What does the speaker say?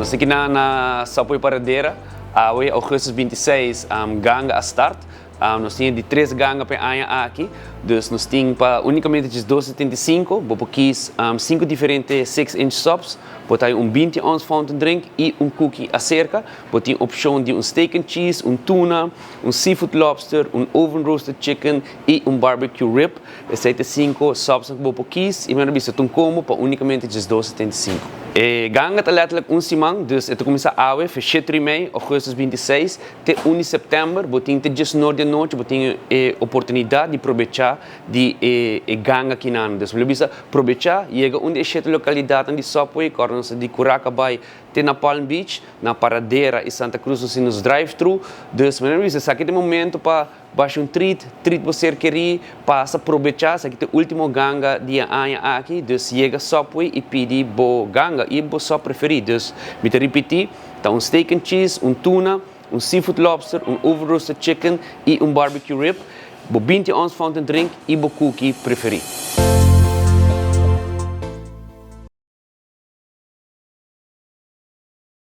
Nos ta aki na Subway Paradera, awe augustus 26, ganga a start. Nos tin di tres ganga pa aña aki, dus nos tin pa unicamente 2,75, bo por kies cinco diferente 6-inch subs, bo tin un 20 ounce fountain drink y un cookie acerca. Bo tin opcion di un steak and cheese, un tuna, un seafood lobster, un oven roasted chicken y un barbecue rib. Esaki ta cinco subs cu bo por kies y mi bisa un combo pa unicamente 2,75. E ganga ta letterlijk un siman, dus e ta cuminsa awe, 7 mei, augustus 26, te 1 di september, bo tin te 19 di anochi, bo tin e oportunidad di aprovecha di e ganga aki nan. Dus bo bisa aprovecha, yega un di e siete localidad di Subway, cu nos di Curaca bay te na Palm Beach, na Paradera y Santa Cruz, nos nos drive-thru. Dus, mi bisa, esaki ta e momento pa basha un treat, treat bo ser keri, pasa aprovecha, esaki ta e ultimo ganga di aña aki, dus yega Subway y pidi bo ganga y bo sub preferi. Dus, mi ta ripiti, ta un steak and cheese, un tuna, un seafood lobster, un oven roasted chicken y un barbecue rib, bo 20 ounce fountain drink y bo cookie preferi.